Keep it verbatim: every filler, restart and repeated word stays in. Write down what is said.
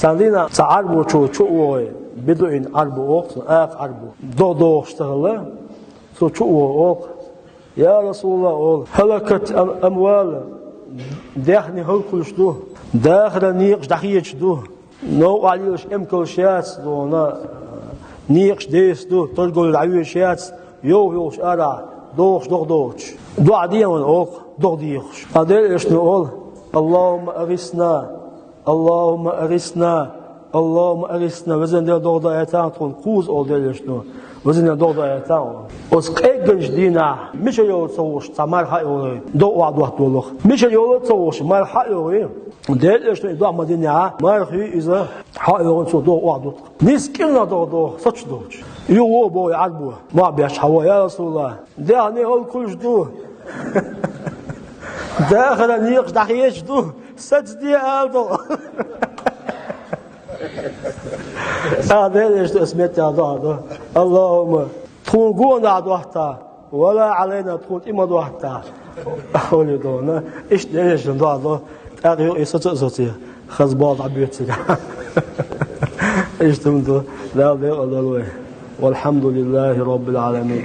Цхьан дийнахьа цхьа Ӏарбочо чу а вогӀий, бидуин Ӏарбо оал цунах, афа Ӏарбо. ДогӀа дохуш ца хилла, цо чу а вогӀий оал: «Я Расулаллах, — оал, — хӀалакат ам-, амвал, даьхни хӀаллакьхуьлуш ду, дахаран некъаш дӀахецаш ду, новкъахь лелаш эмкалш яц, — дуьйна, — некъаш деса ду, торговля дӀавезаш яц, йовха йолуш арахь, дохуш догӀа доцуш. ДогӀа де хьуна, — оал, — догӀа дехуш». Ткъа Делан Элчано оал: «Аллахумма агӀисна, Аллахумма агӀисна, Аллахумма агӀисна, Везан Дела, догӀа де аьлла тхуна кхуза», — оал Делан Элчано. «Везан Дела, догӀа де аьлла», — оал. Оцу къеггинчу дийнахьа мичара йолу ца хууш цхьа мара хьаоьхура, догӀа охьадотту волуш. Мичара йолу ца хууш мара хьаоьхура, Делан Элчано и догӀа ма-диннехь, мара хьуьй иза, хьаоьхура, цо догӀа охьадотту. Нийса кӀирнах догӀа доху, сацаш доцуш. Юха вогӀу боху и Ӏарбо, мохь беш хьавогӀу: «Я Расулаллах, даьхни хӀаллакьхуьлуш ду, дахаран некъаш дӀахецаш ду, саца де», — ала догӀа. Ткъа Делан Элчано оцу меттехь догӀа до: «Аллахумма, тхуна гонах доттагӀа, ва ла Ӏалайна, тхуна тӀе ма доттагӀа», — олий догӀа. Иштта Делан Элчано догӀа до, тӀаккха юха и саца а соций, хаза болх дӀабоьду цигахь. Иштта хӀума ду, Дала декъал дойла вай. Валхьамдулиллахи Роббил Ӏаламин.